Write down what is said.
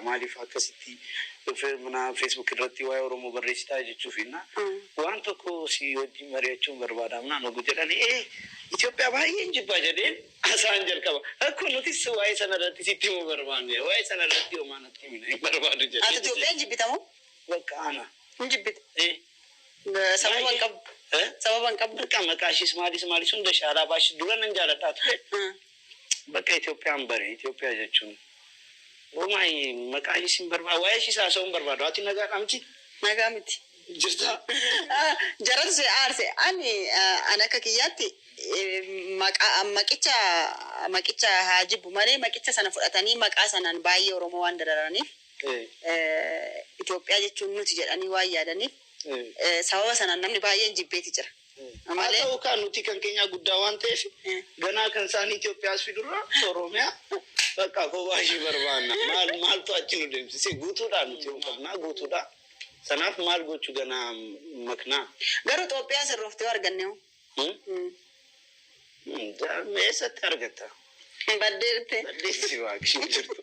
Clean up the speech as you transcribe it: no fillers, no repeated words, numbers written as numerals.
Maaliif akkasitti mana Facebook irratti waa'ee Oromoo barreessitaa jechuuf inna waan tokko si wajjin mari'achuun barbaada naan ogu jedhani, ee Itoophiyaa baay'een jibbaa jedheen asaan jalqaba. Akkuma nutis waa'ee sana irratti sitti himuu barbaanne, waa'ee sana irratti homaa natti himina hin barbaadu jedhee. Ati Itoophiyaan jibbitamoo? Bakka ana. Hin jibbite. Ee. Sababa hin qabdu. Eh? Sababa hin qabdu. Bakka maqaa ishees maalis maalis hunda ishee, alaabaa ishee dura nan jaaladhaa ture. Bakka Itoophiyaan bare. Itoophiyaa jechuun homaa maqaa ishees hin barbaadu, waa'ee ishees haasa'uu hin barbaadu. Ati nagaa dhamti? Nagaa miti. Jirtaa? Jaratu si aarse. Ani ani akka kiyyaatti maqaa maqicha haa jibbu malee, maqicha sana fudhatanii maqaa sanaan baay'ee Oromoo waan dararaniif, Itoophiyaa jechuun nuti jedhanii waan yaadaniif, sababa sanaan namni baay'een jibbeeti jira. Haa Malee ta'u kaa, nuti kan keenyaa guddaa waan ta'eef ganaa kan isaanii Itoophiyaas fidurra Oromiyaa bakka kophaa ishee barbaanna. Maal maaltu achi nu deemsise? Guutuudha, nuti yoo qabnaa guutuudha. Sanaaf maal gochuu ganaa maknaa? Garuu Itoophiyaa sirrooftee arganne hoo? Eessatti argatta? Baddeerte. Baddeessi waaqni jirtu.